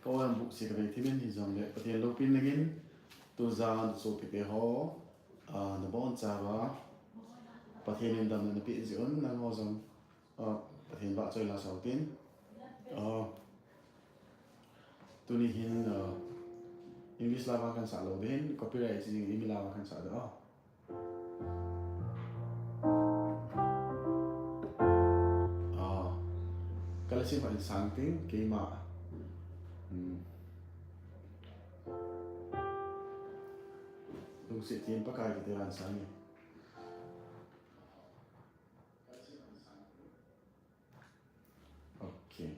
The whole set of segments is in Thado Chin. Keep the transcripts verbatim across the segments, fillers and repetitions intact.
Aw, an buhsi kavei thimin hijongle, Pathen loupina dingin, tujan sopite ho, ah, nabonchauva Pathen in damna napeh jeh un, nangho jong, ah, Pathen vahchoi la sao tin. Ah, tuni hin, ah, English lama kahin sah lou ding, copyright ching English lama kahin sah ding. Ah, kala sim khat in sang ting, keima. Hmm. Lungset in Pakai kiti kahin sang e. Okay.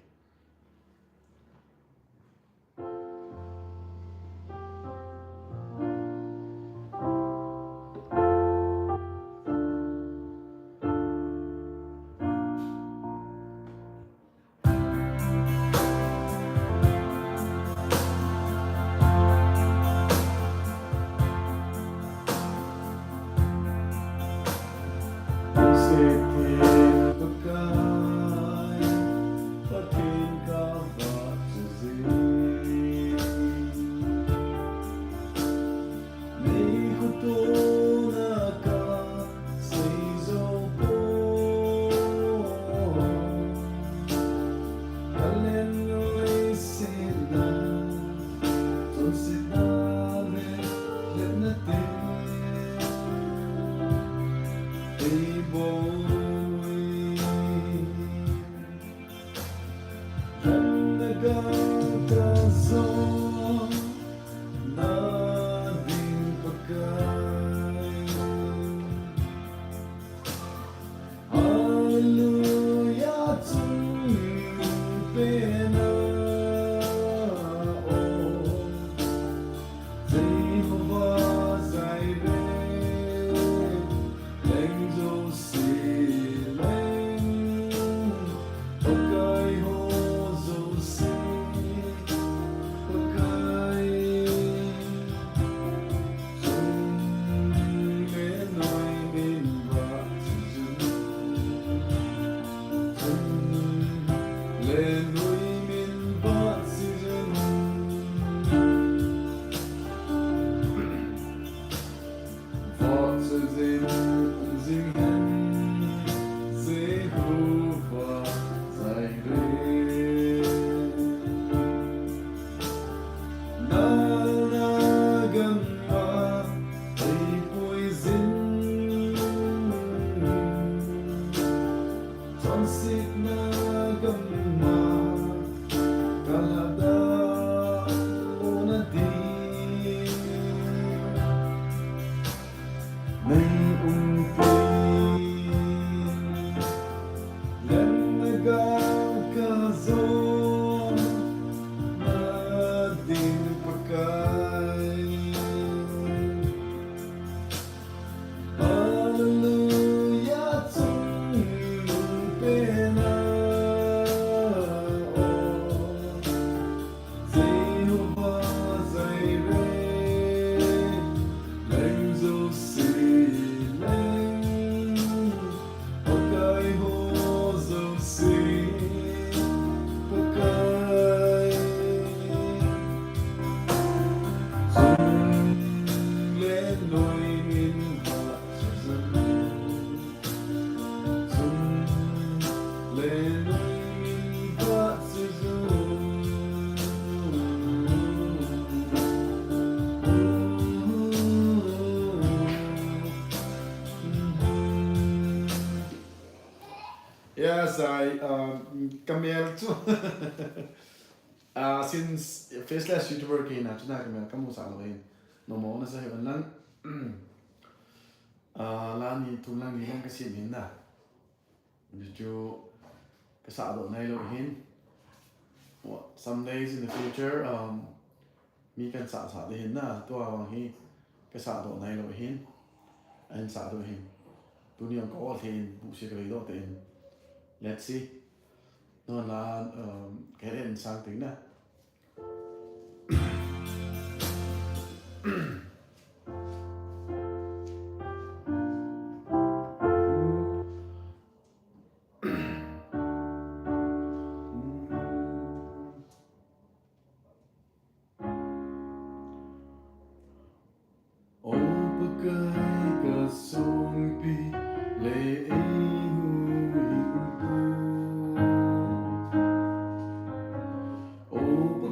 Yes, I, um, kamel chu. Ah, since faceless YouTuber kei na chu na kamel kamu sa lou hin. No mo na sa hi on lang. Ah, la ni thum lang ni lang kasim hin na. Video kasah doh nailou hin. Some days in the future, um, mi kan sah sah ding hin na, tua vang hi kasah doh nailou hin. Ahin sah doh hin. Tuni jong ka ol thei in, buhsi kavei doh tei in. Let's see. Non la, um, kahin sang ting na.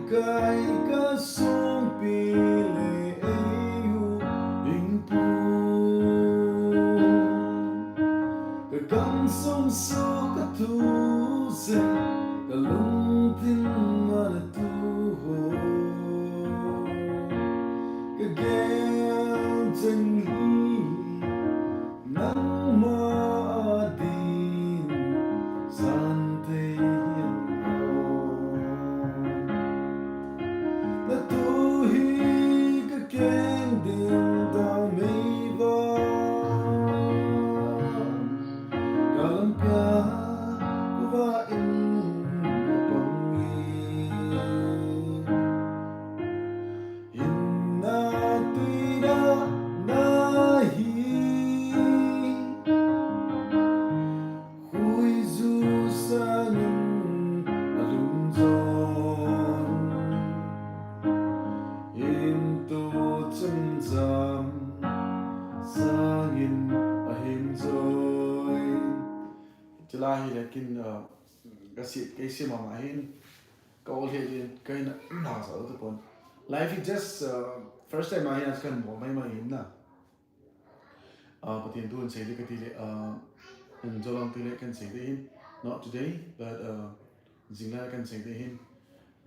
Kai ka songpi le ei hu hing pu. Ka kam song so ka thu se ka lungthim mana tu ho. Ka gel cheng hi nangma adin san thei hian aw. Na thu hi ka keng ding tang mei va. Ka lampi a ka va in ka pang hi. Hinna tuina na hi. Khuiju sangin alum jon. Hinto chemjam sangin ahin joi. Chulai hi le kin, uh, ka si, kei si mama hin, ka ol hi din, ka hin, na sa ta pon. Life is just, uh, first time ahin, kan mo mai mai hin na. Uh, Pathen thu hin sei le ka ti le, uh, in jolang ti le kan sei le hin, not today, but, uh, jingla kan sei le hin.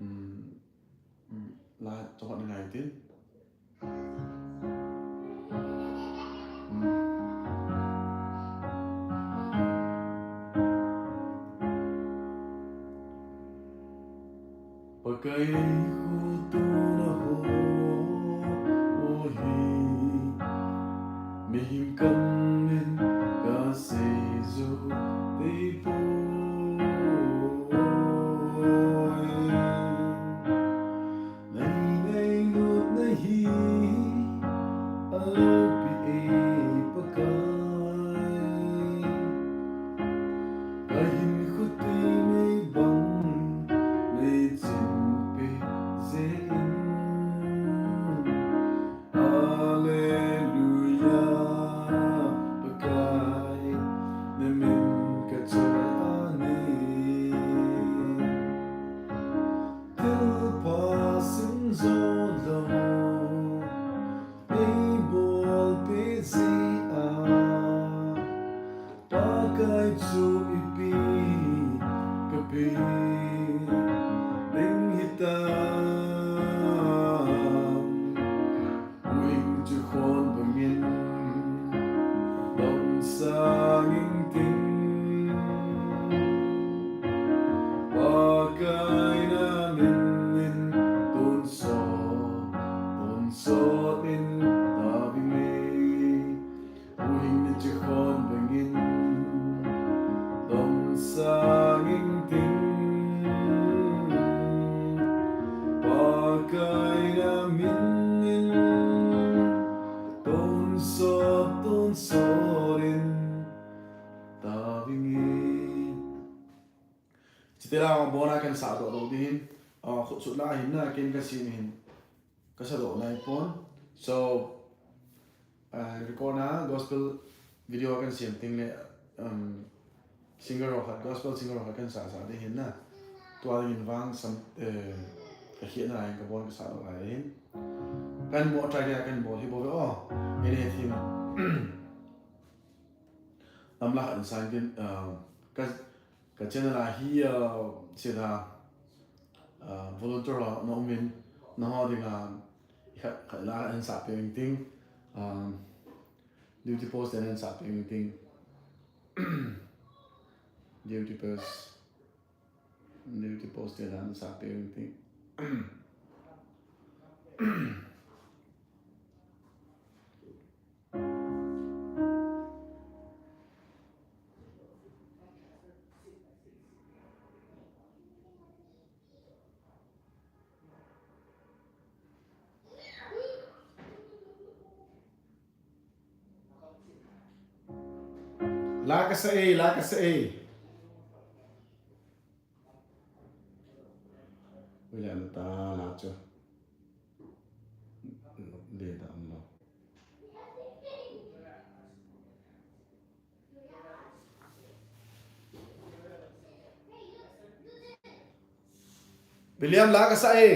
Um, um, la, chawhat na ngai tin. Pakai khutuna ho, o hi, mihem kam in ka sei jou tei poi. Nei ngailut na hi, a loupi e Pakai. Ka hinkho tui mei bang, nei chin pe jeh in. Hallelujah, Pakai, na min ka choi a nei. Thilpha sim jo lou, ei bolpeh jeh a, Pakai chu ipi ka pe ding hitam. Huhhing chu khon bangin donsang ingting. Pakai na min in tonsot, tonsot in tavinge. Huhhing na chu khon bangin donsang ingting. Pakai na min in tonsot, tonsot in tavinge. Chutila abona kan sah doh lou ding hin, ah, khutsut la hin na ken ka sim hin. Ka sa doh nai pon. So, uh, record na gospel video kan siam ting le, um, singer ho khat, gospel singer ho khat kan sa sa ding hin na. Tua ding in vang sam, eh, ka khia na in ka bon ka sa doh lai hin. Kan mo try dia kan bol hi bol ve o. Ini thim. Lam la khat in sang din, uh, ka Ka channel a hi, ah, sila, ah, volunteer ho na um in, nangho dinga, khat, khat la hin sa peh ing ting, ah, duty post den hin sa peh ing ting, duty post, duty post den hin sa peh ing ting. La ka sa e, la ka sa e. Wala na ta la cha. Le da amma. William la kasa e.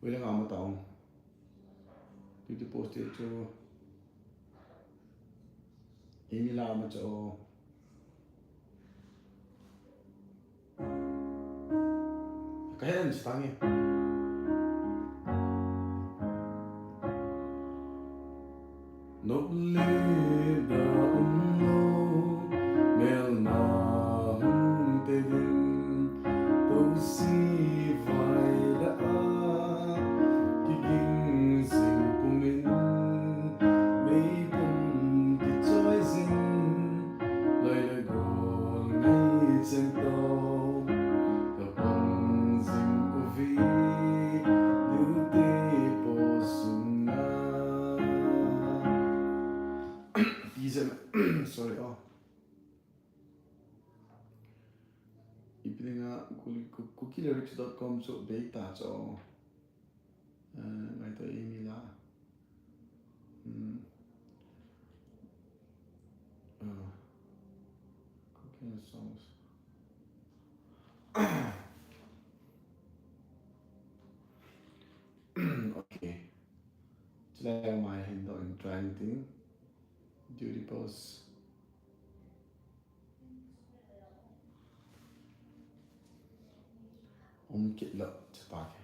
William ama tong. Duty post chu. Imi la ama cho. Kahen sitang e. Nop le da umlou, melma hung te ding, tosi vai la a, kiging jing pumin, meipum kichoi jing, loi le gol ngei cheng to, kapang jing uve, duty post sunga. Sorry, oh. Ipi dinga Kuki, Kuki lyrics dot com chu beta chu. Eh, ngai to imi la. Hmm. Ah. Cooking songs. Okay. Chulai mai hin do in trying thing. Duty post. Um kit lo, chapa ke.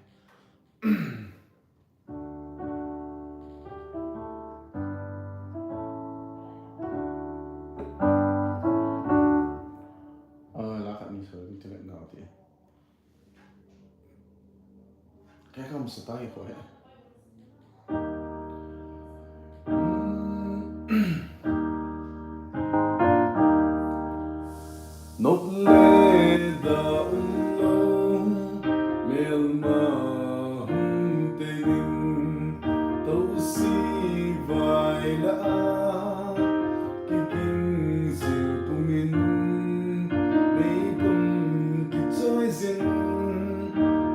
Ah, la khat ni so, internet na ti. Kei kam sa tai ko he. Nop le da umlou, melma hung te ding, tosi vai la a, kiging jing pumin, meipum kichoi jing,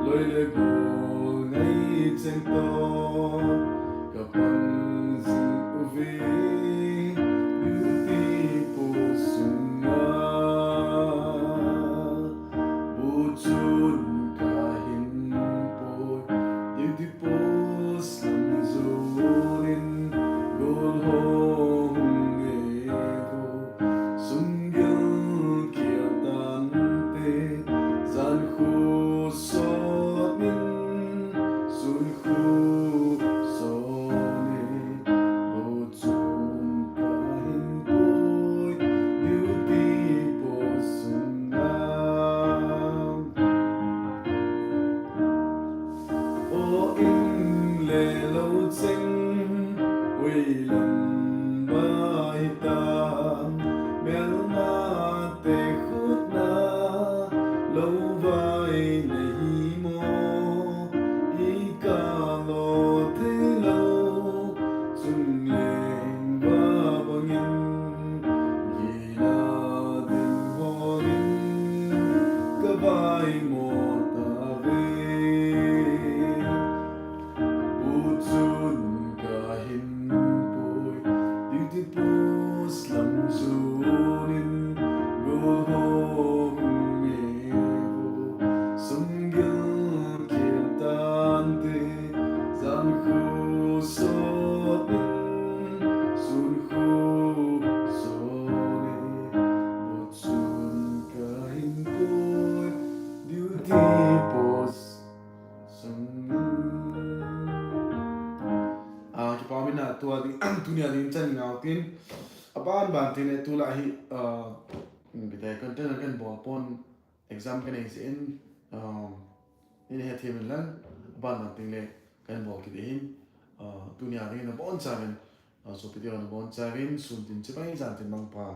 loi le gol ngei cheng to, kapang jing uve, duty post sunga. Bu chun kahin poi, duty post lam jonin, gol ho hung e vo. Sunggil kial tante, jan khu sonin, sun khu sone. Bu chun kahin poi, duty post sunga. O in le lo cheng, ui lam bai ta, melma te khut na, lo vai na hi mo, i ka lo thei lo, chun leng va bangin, gina ding holin, ka vai mo ta ve. Bu chun kahin poi, duty post lam jonin, gol ho hung e vo. Sunggil kial tante, jan khu sonin, sun khu sone. Bu chun kahin poi, duty post. Ah, kipa mina tua ding, tunia ding chan ngau tin. Aban ban tin e, tulai hi, ah, mm, kita content kan bol pon exam kan nei sin, ah, in he thiam in lang, aban ban tin le kan bol kit in, ah, tunia ding na bon chavin, ah, so video na bon chavin, sun tin chibai jan tin mang pa.